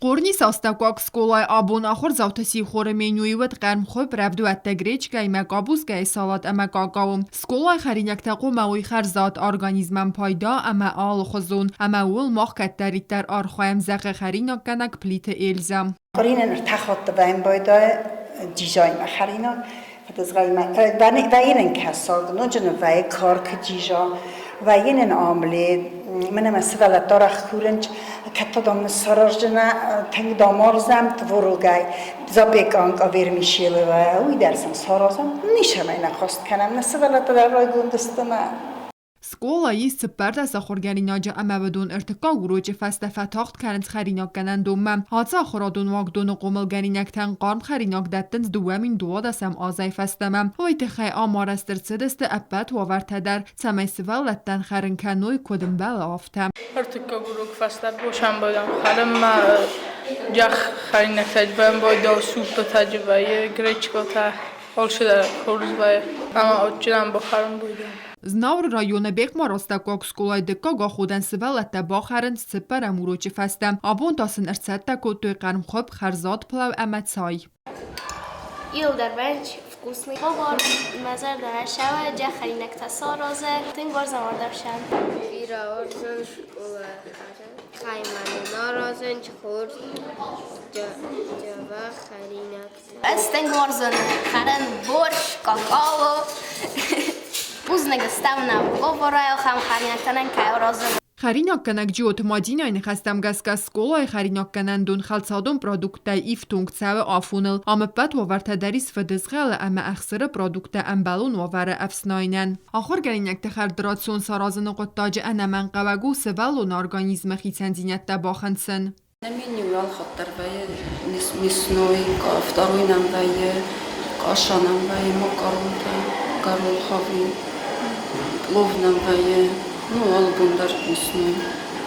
Хъорнисы астӕуккаг скъолайы абон ахуырдзаутӕ сихоры менюйы уыд хъӕрмхуыпп, рӕвдуӕттӕ гречкӕимӕ, къабускӕйы салат ӕмӕ какао. Скъолайы хӕринӕгтӕ хъуамӕ уой хӕрзад, организмӕн пайда ӕмӕ алыхуызон. Ӕмӕ ууыл мах кӕддӕриддӕр архайӕм, зӕгъы хӕринаггӕнӕг Плиты Эльзӕ. Къуыринӕн ӕртӕ хатты баимбайдае дизайнмӕ хӕринаг, вӕййы нын кӕсаг, ноджы нын вӕййы каркы диза, вӕййы нын омлет, мӕнӕ мӕ сывӕллӕттӕ арӕх курынц, кӕд дам сараздзынӕ тынг дам уарзӕм творогӕй, запеканка вермишелевая, уый дӕр сын саразӕм, ницӕмӕй нӕ хъаст кӕнӕм, нӕ сывӕллӕттӕ дӕр райгонд сты мӕ. Скъолайы ис 14 ахуыргӕнинаджы ӕмӕ уыдон ӕртыккаг урочы фӕстӕ фӕтагъд кӕнынц хӕринаггӕнӕндонмӕ. Ацы ахуырадон уагдоны хъомылгӕнинӕгтӕн хъарм хӕринаг дӕттынц 2012 азӕй фӕстӕмӕ. Уый тыххӕй ам арӕзт ӕрцыдысты ӕппӕт уавӕртӕ дӕр, цӕмӕй сывӕллӕттӕн хӕрын кӕной, куыд ӕмбӕлы, афтӕ. Ӕртыккаг урок фӕстӕ босӕмбӕлӕн хӕрынмӕ джах хӕринӕгтӕ бамбойдау суппытӕ вӕййы, гречкотӕ, алцыдӕр хорз вӕййы ӕмӕ адджынӕн бахӕрын байдайы. Знауыры районы Бекмӕростӕггаг скъолайы дыккаг аходӕн сывӕллӕттӕ бахӕрынц цыппӕрӕм урочы фӕстӕ. Абон та сын ӕрцӕттӕ кодтой хъӕрмхуыпп, хӕрзад плау ӕмӕ цай. Иуылдӕр вӕййынц вкусный. Повар мӕ зӕрдӕ рӕсӕуы, джахӕринӕгтӕ саразы, тынг уарзӕм ардӕфсӕн. Бирӕ уарзын скъолайы хӕрын. Хайманы аразынц хорз дзӕбӕх хӕринӕгтӕ. Ӕз тынг уарзын хӕрын борщ, какао. Бузныг стӕм нӕ поварӕй ахӕм хӕринӕгтӕ нын кӕй аразы. Хӕринаггӕнӕг Джиоты Мадинӕйы ныхӕстӕм гӕсгӕ скъолайы хӕринаггӕнӕндон хӕлцадон продукттӕй ифтонг цӕуы афоныл. Ам ӕппӕт уавӕртӕ дӕр ис фыдызгъӕлы ӕмӕ ӕхсыры продукттӕ ӕмбӕлон уавӕры ӕфснайынӕн. Ахуыргӕнинӕгты хӕрд рацион саразыны хъуыддаджы ӕнӕмӕнгхъӕуӕг у сывӕллоны организмы хицӕндзинӕдтӕ бахынцын. На меню алхатт дӕр вӕййы мясной, второй нӕм вӕййы, къаша нӕм вӕййы, макаронтӕ, гороховый, плов нӕм вӕййы, ну, алы бон дӕр мясной,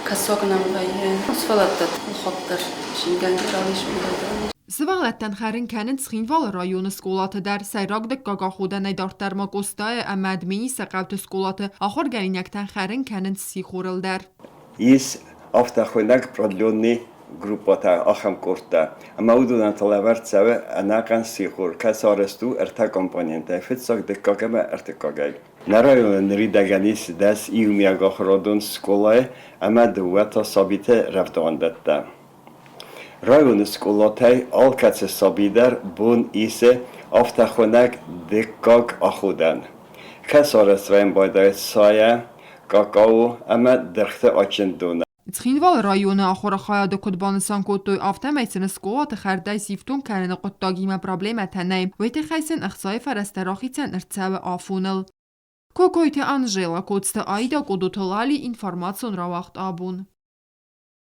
кӕсаг нӕм вӕййы. Сывӕллӕттӕ алхатт дӕр зингӕнгӕ ралидзын байдайынц. Сывӕллӕттӕн хӕрын кӕнынц Цхинвалы районы скъолаты дӕр. Сӕйраг дыккаг аходӕнӕй дарддӕр ма Къостайы ӕмӕ Дменисы хъӕуты скъолаты ахуыргӕнинӕгтӕн хӕрын кӕнынц сихорыл дӕр. Ис афтӕ хуыйнӕг продленный группӕтӕ, ахӕм къордтӕ. Ӕмӕ уыдонӕн та лӕвӕрд цӕуы ӕнӕхъӕн сихор, кӕцы арӕзт у ӕртӕ компонентӕй, фыццаг, дыккаг ӕмӕ ӕртыккагӕй. Нӕ районы ныридӕгӕн ис 10 иумиагахуырадон скъолайы ӕмӕ дыууӕ та сабиты рӕвдауӕндӕттӕ. Районы скъолатӕй алкӕцы саби дӕр бон исы афтӕхуынӕг дыккаг аходӕн. Кӕцы арӕзт вӕййын байдайы цайӕ, какао ӕмӕ дыргъты адджын донӕй. Цхинвалы районы ахуыры хайады куыд банысан кодтой, афтӕмӕй сын скъолаты хӕрдӕй сифтонг кӕныны хъуыддагимӕ проблемӕтӕ нӕй. Уый тыххӕй сын ӕхцайы фӕрӕзтӕ рахицӕн ӕрцӕуы афоныл. Кокойты Анжела, Коцты Аида, Къодоты Лали, информацион рауагъд абон.